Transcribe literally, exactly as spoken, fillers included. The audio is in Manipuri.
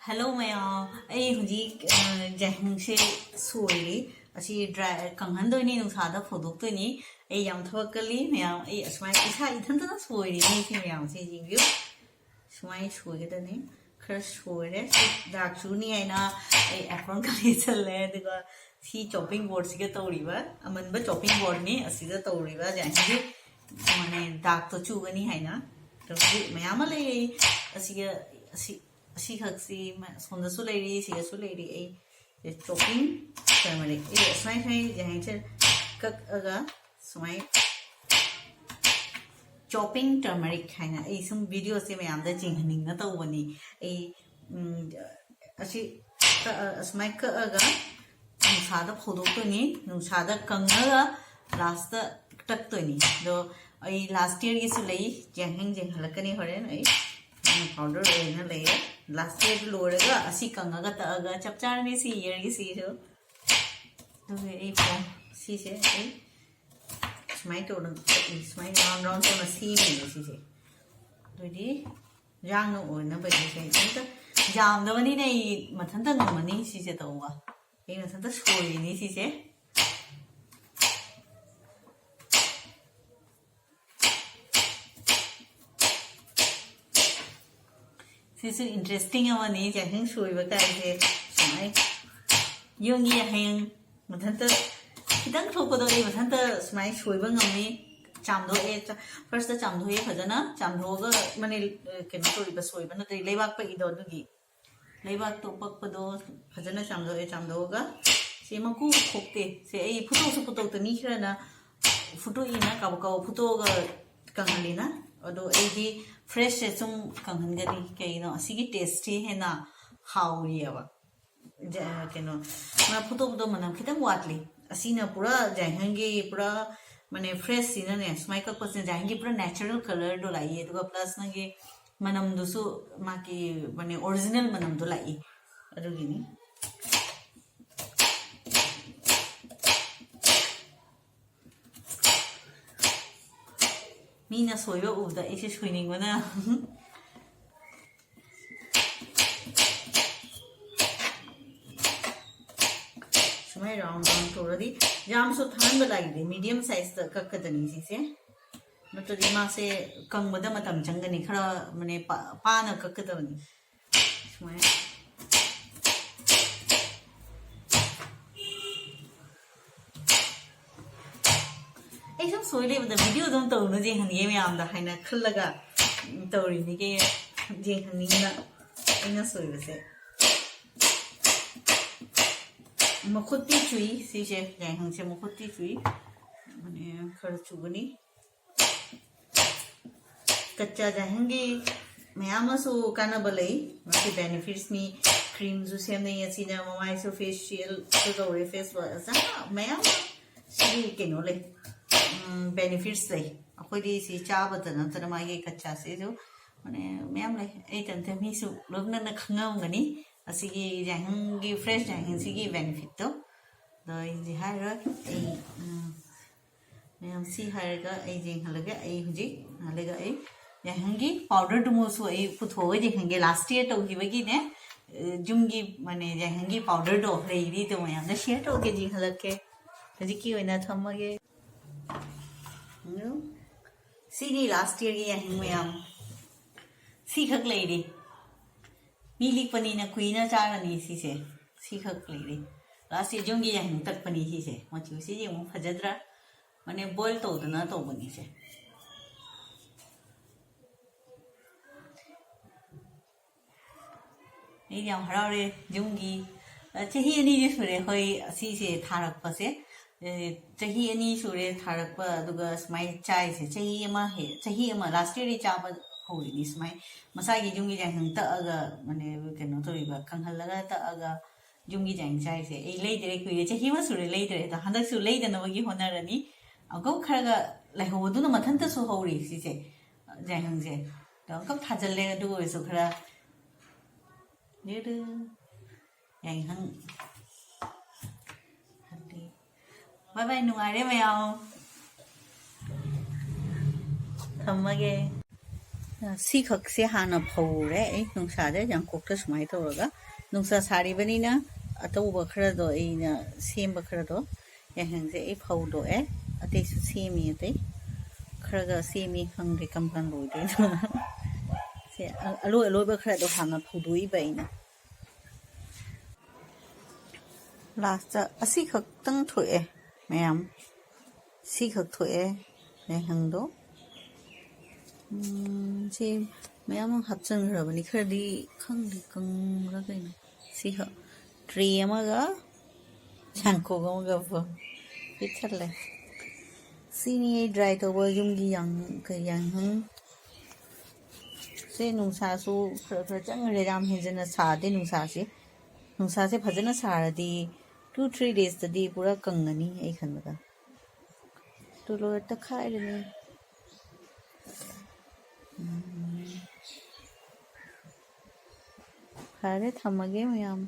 ꯍꯦꯜꯂꯣ ꯃꯌꯥꯝ, ꯑꯩ ꯍꯧꯖꯤꯛ, ꯑ, ꯌꯥꯏꯉꯪꯁꯦ ꯁꯣꯏꯔꯤ꯫ ꯑꯁꯤ ꯗ꯭ꯔꯥꯏ, ꯀꯪꯍꯟꯗꯣꯏꯅꯤ, ꯅꯨꯡꯁꯥꯗ ꯐꯧꯗꯣꯛꯇꯣꯏꯅꯤ꯫ ꯑꯩ ꯌꯥꯝ ꯊꯕꯛ ꯀꯜꯂꯤ ꯃꯌꯥꯝ, ꯑꯩ ꯑꯁꯨꯃꯥꯏꯅ ꯏꯁꯥ ꯏꯊꯟꯇꯅ ꯁꯣꯏꯔꯤꯅꯤ꯫ ꯁꯤ ꯃꯌꯥꯝꯁꯦ ꯌꯦꯡꯕꯤꯌꯨ, ꯁꯨꯃꯥꯏꯅ ꯁꯣꯏꯒꯗꯕꯅꯤ꯫ ꯈꯔ ꯁꯣꯏꯔꯦ꯫ ꯁꯤ ꯗꯥꯛ ꯆꯨꯅꯤ ꯍꯥꯏꯅ ꯑꯩ ꯑꯦꯄ꯭ꯔꯣꯟ ꯈꯔ ꯂꯩꯁꯜꯂꯦ, ꯑꯗꯨꯒ ꯁꯤ ꯆꯣꯞꯄꯤꯡ ꯕꯣꯔꯗꯁꯤꯒ ꯇꯧꯔꯤꯕ, ꯑꯃꯟꯕ ꯆꯣꯞꯄꯤꯡ ꯕꯣꯔꯗꯅꯤ ꯑꯁꯤꯗ ꯇꯧꯔꯤꯕ ꯌꯥꯏꯉꯪꯒꯤ, ꯃꯥꯅꯦ, ꯗꯥꯛꯇꯣ ꯆꯨꯒꯅꯤ ꯍꯥꯏꯅ꯫ ꯑꯗꯣ ꯍꯧꯖꯤꯛ ꯃꯌꯥꯝ ꯑꯃ ꯂꯩ꯫ ꯑꯁꯤꯒ, ꯑꯁꯤ, ꯑꯁꯤꯈꯛꯁꯤ ꯃ-, ꯁꯣꯝꯗꯁꯨ ꯂꯩꯔꯤ, ꯁꯤꯒꯁꯨ ꯂꯩꯔꯤ꯫ ꯑꯩ ꯆꯣꯞꯄꯤꯡ ꯇꯔꯃꯔꯤꯛ, ꯑꯩ ꯁꯨꯃꯥꯏ ꯁꯨꯃꯥꯏ ꯌꯥꯏꯉꯪꯁꯦ ꯀꯛꯑꯒ ꯁꯨꯃꯥꯏ ꯆꯣꯞꯄꯤꯡ ꯇꯔꯃꯔꯤꯛ ꯍꯥꯏꯅ ꯑꯩ ꯁꯨꯝ ꯚꯤꯗꯤꯑꯣꯁꯦ ꯃꯌꯥꯝꯗ ꯆꯦꯟꯍꯟꯅꯤꯡꯅ ꯇꯧꯕꯅꯤ꯫ ꯑꯩ, ꯎꯝ, ꯑꯁꯤ ꯀꯛꯑ-, ꯑꯁꯨꯃꯥꯏ ꯀꯛꯑꯒ ꯅꯨꯡꯁꯥꯗ ꯐꯧꯗꯣꯛꯇꯣꯏꯅꯤ꯫ ꯅꯨꯡꯁꯥꯗ ꯀꯪꯉꯒ ꯂꯥꯁꯇ ꯇꯛꯇꯣꯏꯅꯤ꯫ ꯑꯗꯣ ꯑꯩ ꯂꯥꯁ ꯌꯔꯒꯤꯁꯨ ꯂꯩ, ꯌꯥꯏꯉꯪ ꯌꯦꯡꯍꯜꯂꯛꯀꯅꯤ ꯍꯣꯔꯦꯟ꯫ ꯑꯩ ꯄꯥꯎꯗꯔ ꯑꯣꯏꯅ ꯂꯩꯌꯦ꯫ ꯂꯥꯁ ꯌꯔꯗꯨ ꯂꯣꯏꯔꯒ ꯑꯁꯤ ꯀꯪꯉꯒ ꯇꯛꯑꯒ ꯆꯞ ꯆꯥꯔꯅꯤ ꯁꯤ ꯌꯔꯒꯤꯁꯤꯁꯨ꯫ ꯑꯗꯨꯒꯤ ꯑꯩ ꯐꯣꯟ ꯁꯤꯁꯦ ꯑꯩ ꯁꯨꯃꯥꯏꯅ ꯇꯧꯗꯅ ꯀꯛꯏ, ꯁꯨꯃꯥꯏꯅ ꯔꯥꯎꯟ ꯔꯥꯎꯟ ꯇꯧꯅ ꯁꯦꯝꯃꯤꯅꯦ ꯁꯤꯁꯦ꯫ ꯑꯗꯨꯗꯤ ꯌꯥꯡꯅ ꯑꯣꯏꯅꯕꯒꯤ ꯀꯩꯝꯇ ꯌꯥꯝꯗꯕꯅꯤꯅ ꯑꯩ ꯃꯊꯟꯇ ꯉꯝꯃꯅꯤ ꯁꯤꯁꯦ ꯇꯧꯕ꯫ ꯑꯩ ꯃꯊꯟꯇ ꯁꯣꯏꯔꯤꯅꯤ ꯁꯤꯁꯦ꯫ ꯁꯤꯁꯨ ꯏꯟꯇꯔꯦꯁꯇꯤꯡ ꯑꯃꯅꯤ, ꯌꯥꯏꯉꯪ ꯁꯣꯏꯕ ꯀꯥꯏꯁꯦ꯫ ꯁꯨꯃꯥꯏ ꯌꯨꯝꯒꯤ ꯌꯥꯏꯉꯪ ꯃꯊꯟꯇ ꯈꯤꯇꯪ ꯊꯣꯛꯄꯗꯣ ꯑꯩ ꯃꯊꯟꯇ ꯁꯨꯃꯥꯏꯅ ꯁꯣꯏꯕ ꯉꯝꯃꯤ꯫ ꯆꯥꯝꯊꯣꯛꯑꯦ, ꯆꯥ-, ꯐꯥꯔꯁꯇ ꯆꯥꯝꯊꯣꯛꯑꯦ, ꯐꯖꯅ ꯆꯥꯝꯊꯣꯛꯑꯒ ꯃꯅꯦ, ꯀꯩꯅꯣ ꯇꯧꯔꯤꯕ ꯁꯣꯏꯕ ꯅꯠꯇ꯭ꯔꯗꯤ ꯂꯩꯕꯥꯛ ꯄꯛꯏꯗꯣ ꯑꯗꯨꯒꯤ꯫ ꯂꯩꯕꯥꯛꯇꯣ ꯄꯛꯄꯗꯣ ꯐꯖꯅ ꯆꯥꯝꯊꯣꯛꯑꯦ꯫ ꯆꯥꯝꯊꯣꯛꯑꯒ ꯁꯤ ꯃꯀꯨ ꯈꯣꯛꯇꯦ꯫ ꯁꯦ ꯑꯩ ꯐꯨꯠꯇꯣꯛꯁꯨ ꯐꯨꯠꯇꯣꯛꯇ, ꯃꯤ ꯈꯔꯅ ꯐꯨꯠꯇꯣꯛꯏꯅ ꯀꯥꯕꯛ ꯀꯥꯕꯛ ꯐꯨꯠꯇꯣꯛꯑꯒ ꯀꯪꯍꯜꯂꯤꯅ꯫ ꯑꯗꯣ ꯑꯩꯗꯤ ꯐ꯭ꯔꯦꯁꯁꯦ ꯁꯨꯝ ꯀꯪꯍꯟꯒꯅꯤ꯫ ꯀꯩꯒꯤꯅꯣ? ꯑꯁꯤꯒꯤ ꯇꯦꯁꯁꯤ ꯍꯦꯟꯅ ꯍꯥꯎꯔꯤꯑꯕ꯫ ꯖ-, ꯀꯩꯅꯣ, ꯃꯥ ꯐꯨꯠꯇꯣꯛꯄꯗꯣ ꯃꯅꯝ ꯈꯤꯇꯪ ꯋꯥꯠꯂꯤ꯫ ꯑꯁꯤꯅ ꯄꯨꯔꯥ ꯌꯥꯏꯉꯪꯒꯤ ꯄꯨꯔꯥ, ꯃꯥꯅꯦ, ꯐ꯭ꯔꯦꯁꯁꯤꯅꯅꯦ, ꯁꯨꯃꯥꯏꯅ ꯀꯛꯄꯁꯤꯅ ꯌꯥꯏꯉꯪꯒꯤ ꯄꯨꯔꯥ ꯅꯦꯆꯔꯦꯜ ꯀꯂꯔꯗꯣ ꯂꯥꯛꯏ꯫ ꯑꯗꯨꯒ ꯄ꯭ꯂꯁ ꯅꯪꯒꯤ ꯃꯅꯝꯗꯨꯁꯨ ꯃꯥꯒꯤ, ꯃꯥꯅꯦ, ꯑꯣꯔꯤꯖꯤꯅꯦꯜ ꯃꯅꯝꯗꯣ ꯂꯥꯛꯏ꯫ ꯑꯗꯨꯒꯤꯅꯤ꯫ ꯃꯤꯅ ꯁꯣꯏꯕ ꯎꯕꯗ ꯑꯩꯁꯦ ꯁꯣꯏꯅꯤꯡꯕꯅ꯫ ꯔꯥꯎꯟ ꯔꯥꯎꯟ ꯇꯧꯔꯗꯤ ꯌꯥꯝꯁꯨ ꯊꯥꯍꯟꯕ ꯂꯥꯏꯗꯦ, ꯃꯤꯗꯤꯌꯝ ꯁꯥꯏꯖꯇ ꯀꯛꯀꯗꯅꯤ ꯁꯤꯁꯦ, ꯅꯠꯇ꯭ꯔꯗꯤ ꯃꯥꯁꯦ ꯀꯪꯕꯗ ꯃꯇꯝ ꯆꯪꯒꯅꯤ, ꯈꯔ ꯃꯅꯦ ꯄꯥ- ꯄꯥꯅ ꯀꯛꯀꯗꯕꯅꯤ꯫ ꯁꯨꯃꯥꯏꯅ ꯑꯩ ꯁꯨꯝ ꯁꯣꯏ ꯂꯩꯕꯗ ꯚꯤꯗꯤꯑꯣ ꯑꯗꯨꯝ ꯇꯧꯅꯨ ꯌꯦꯡꯍꯟꯒꯦ ꯃꯌꯥꯝꯗ ꯍꯥꯏꯅ ꯈꯜꯂꯒ ꯇꯧꯔꯤꯅꯤ ꯀꯩ ꯌꯦꯡꯍꯟꯅꯤꯡꯅ ꯑꯩꯅ ꯁꯣꯏꯕꯁꯦ꯫ ꯃꯈꯨꯠꯇꯤ ꯆꯨꯏ ꯁꯤꯁꯦ, ꯌꯥꯏꯉꯪꯁꯦ ꯃꯈꯨꯠꯇꯤ ꯆꯨꯏ꯫ ꯃꯅꯦ ꯈꯔ ꯆꯨꯒꯅꯤ꯫ ꯀꯆꯥ ꯖꯥꯏꯍꯪꯒꯤ ꯃꯌꯥꯝ ꯑꯃꯁꯨ ꯀꯥꯟꯅꯕ ꯂꯩ꯫ ꯃꯁꯤ ꯕꯦꯅꯤꯐꯤꯠꯁꯅꯤ꯫ ꯀ꯭ꯔꯤꯝꯁꯨ ꯁꯦꯝꯅꯩ ꯑꯁꯤꯅ, ꯃꯃꯥꯏꯁꯨ ꯐꯦꯁꯤꯌꯦꯜꯁꯨ ꯇꯧꯔꯦ, ꯐꯦꯁ ꯋꯥꯁ ꯃꯌꯥꯝ ꯑꯃ ꯁꯤꯒꯤ ꯀꯩꯅꯣ ꯂꯩ, ꯕꯦꯅꯤꯐꯤꯠꯁ ꯂꯩ꯫ ꯑꯩꯈꯣꯏꯗꯤ ꯁꯤ ꯆꯥꯕꯇ ꯅꯠꯇꯅ ꯃꯥꯒꯤ ꯀꯆꯥꯁꯤꯁꯨ ꯃꯅꯦ ꯃꯌꯥꯝ ꯂꯩ꯫ ꯑꯩꯇ ꯅꯠꯇꯦ, ꯃꯤꯁꯨ ꯂꯣꯏꯅꯃꯛꯅ ꯈꯪꯉꯝꯒꯅꯤ ꯑꯁꯤꯒꯤ ꯖꯥꯏꯍꯪꯒꯤ, ꯐ꯭ꯔꯦꯁ ꯖꯥꯏꯍꯪꯁꯤꯒꯤ ꯕꯦꯅꯤꯐꯤꯠꯇꯣ꯫ ꯑꯗꯣ ꯑꯩꯗꯤ ꯍꯥꯏꯔꯣꯏ꯫ ꯑꯩ ꯎꯝ, ꯃꯌꯥꯝ ꯁꯤ ꯍꯥꯏꯔꯒ ꯑꯩ ꯌꯦꯡꯍꯜꯂꯒꯦ꯫ ꯑꯩ ꯍꯧꯖꯤꯛ ꯍꯜꯂꯒ ꯑꯩ ꯌꯥꯏꯍꯪꯒꯤ ꯄꯥꯎꯗꯔꯗꯨꯃꯁꯨ ꯑꯩ ꯄꯨꯊꯣꯛꯑꯒ ꯌꯦꯡꯍꯟꯒꯦ꯫ ꯂꯥꯁ ꯌꯔ ꯇꯧꯈꯤꯕꯒꯤꯅꯦ, ꯑ, ꯌꯨꯝꯒꯤ ꯃꯅꯦ ꯌꯥꯏꯍꯪꯒꯤ ꯄꯥꯎꯗꯔꯗꯣ ꯂꯩꯔꯤꯗꯣ ꯃꯌꯥꯝꯗ ꯁꯤꯌꯔ ꯇꯧꯒꯦ, ꯌꯦꯡꯍꯜꯂꯛꯀꯦ꯫ ꯍꯧꯖꯤꯛꯀꯤ ꯑꯣꯏꯅ ꯊꯝꯃꯒꯦ꯫ ꯎꯝ, ꯁꯤꯅꯤ ꯂꯥꯁ ꯌꯔꯒꯤ ꯌꯥꯏꯍꯪ ꯃꯌꯥꯝ꯫ ꯁꯤꯈꯛ ꯂꯩꯔꯤ꯫ ꯃꯤ ꯂꯤꯛꯄꯅꯤꯅ ꯀꯨꯏꯅ ꯆꯥꯔꯅꯤ ꯁꯤꯁꯦ꯫ ꯁꯤꯈꯛ ꯂꯩꯔꯤ꯫ ꯂꯥꯁ ꯌꯔ ꯌꯨꯝꯒꯤ ꯌꯥꯏꯍꯪ ꯇꯛꯄꯅꯤ ꯁꯤꯁꯦ꯫ ꯃꯆꯨꯁꯤ ꯌꯦꯡꯉꯨ, ꯐꯖꯗ꯭ꯔꯥ? ꯃꯅꯦ ꯕꯣꯏꯜ ꯇꯧꯗꯅ ꯇꯧꯕꯅꯤ ꯁꯦ꯫ ꯑꯩꯗꯤ ꯌꯥꯝ ꯍꯔꯥꯎꯔꯦ ꯌꯨꯝꯒꯤ, ꯑ, ꯆꯍꯤ ꯑꯅꯤꯗꯤ ꯁꯨꯔꯦ ꯑꯩꯈꯣꯏ ꯑꯁꯤꯁꯦ ꯊꯥꯔꯛꯄꯁꯦ꯫ ꯑꯦ, ꯆꯍꯤ ꯑꯅꯤ ꯁꯨꯔꯦ ꯊꯥꯔꯛꯄ, ꯑꯗꯨꯒ ꯁꯨꯃꯥꯏꯅ ꯆꯥꯏꯁꯦ ꯆꯍꯤ ꯑꯃ ꯍꯦ-, ꯆꯍꯤ ꯑꯃ, ꯂꯥꯁ ꯌꯔꯗꯤ ꯆꯥꯕ ꯍꯧꯔꯤꯅꯤ ꯁꯨꯃꯥꯏꯅ꯫ ꯃꯁꯥꯒꯤ ꯌꯨꯝꯒꯤ ꯌꯥꯏꯉꯪ ꯇꯛꯑꯒ, ꯃꯅꯦ, ꯀꯩꯅꯣ ꯇꯧꯔꯤꯕ, ꯀꯪꯍꯜꯂꯒ ꯇꯛꯑꯒ ꯌꯨꯝꯒꯤ ꯌꯥꯏꯉꯪ ꯆꯥꯏꯁꯦ꯫ ꯑꯩ ꯂꯩꯗ꯭ꯔꯦ ꯀꯨꯏꯔꯦ, ꯆꯍꯤ ꯑꯃ ꯁꯨꯔꯦ ꯂꯩꯗ꯭ꯔꯦ꯫ ꯑꯗꯣ ꯍꯟꯗꯛꯁꯨ ꯂꯩꯗꯅꯕꯒꯤ ꯍꯣꯠꯅꯔꯅꯤ꯫ ꯑꯃꯨꯛꯀ ꯈꯔꯒ ꯂꯩꯍꯧꯕꯗꯨꯅ ꯃꯊꯟꯇꯁꯨ ꯍꯧꯔꯤ ꯁꯤꯁꯦ, ꯌꯥꯏꯉꯪꯁꯦ꯫ ꯑꯗꯣ ꯑꯃꯨꯛꯀ ꯊꯥꯖꯤꯜꯂꯦ, ꯑꯗꯨ ꯑꯣꯏꯔꯁꯨ ꯈꯔ ꯌꯥꯏꯉꯪ꯫ ꯕꯥꯏ ꯕꯥꯏ, ꯅꯨꯡꯉꯥꯏꯔꯦ ꯃꯌꯥꯝ꯫ ꯊꯝꯃꯒꯦ꯫ ꯁꯤꯈꯛꯁꯦ ꯍꯥꯟꯅ ꯐꯧꯔꯦ ꯑꯩ ꯅꯨꯡꯁꯥꯗ, ꯌꯥꯡꯀꯣꯛꯇ ꯁꯨꯃꯥꯏꯅ ꯇꯧꯔꯒ꯫ ꯅꯨꯡꯁꯥ ꯁꯥꯔꯤꯕꯅꯤꯅ ꯑꯇꯧꯕ ꯈꯔꯗꯣ, ꯑꯩꯅ ꯁꯦꯝꯕ ꯈꯔꯗꯣ, ꯌꯥꯏꯉꯪꯁꯦ ꯑꯩ ꯐꯧꯗꯣꯛꯑꯦ꯫ ꯑꯇꯩꯁꯨ ꯁꯦꯝꯃꯤ, ꯑꯇꯩ ꯈꯔꯒ ꯁꯦꯝꯃꯤ, ꯈꯪꯗꯦ ꯀꯔꯝ ꯀꯥꯟ ꯂꯣꯏꯗꯣꯏꯅꯣ꯫ ꯁꯦ ꯑ-, ꯑꯂꯣꯏ ꯑꯂꯣꯏꯕ ꯈꯔꯗꯣ ꯍꯥꯟꯅ ꯐꯧꯗꯣꯛꯏꯕ ꯑꯩꯅ꯫ ꯂꯥꯁꯇ ꯑꯁꯤ ꯈꯛꯇꯪ ꯊꯣꯛꯑꯦ ꯃꯌꯥꯝ꯫ ꯁꯤ ꯈꯛ ꯊꯣꯛꯑꯦ ꯌꯥꯏꯉꯪꯗꯣ꯫ ꯎꯝ, ꯁꯤ ꯃꯌꯥꯝ ꯑꯃ ꯍꯥꯞꯆꯤꯟꯈ꯭ꯔꯕꯅꯤ꯫ ꯈꯔꯗꯤ ꯈꯪꯗꯦ, ꯀꯪꯕ꯭ꯔꯥ ꯀꯩꯅꯣ꯫ ꯁꯤ ꯈꯛ ꯇ꯭ꯔꯦ ꯑꯃꯒ ꯌꯥꯡꯀꯣꯛ ꯑꯃꯒ ꯄꯤꯛ ꯊꯜꯂꯦ꯫ ꯁꯤꯅꯤ ꯑꯩ ꯗ꯭ꯔꯥꯏ ꯇꯧꯕ ꯌꯨꯝꯒꯤ ꯌꯥꯡ-, ꯀꯩ, ꯌꯥꯏꯉꯪ꯫ ꯁꯤ ꯅꯨꯡꯁꯥꯁꯨ ꯈꯔ ꯈꯔ ꯆꯪꯈ꯭ꯔꯦ, ꯌꯥꯝ ꯍꯦꯟꯖꯤꯟꯅ ꯁꯥꯗꯦ ꯅꯨꯡꯁꯥꯁꯤ꯫ ꯅꯨꯡꯁꯥꯁꯦ ꯐꯖꯅ ꯁꯥꯔꯗꯤ two three daysꯇꯗꯤ ꯄꯨꯔꯥ ꯀꯪꯉꯅꯤ ꯑꯩ ꯈꯟꯕꯗ꯫ ꯇꯨ ꯂꯣꯏꯔ ꯇꯛꯈꯥꯏꯔꯅꯤ꯫ ꯎꯝ꯫ ꯐꯔꯦ, ꯊꯝꯃꯒꯦ ꯃꯌꯥꯝ꯫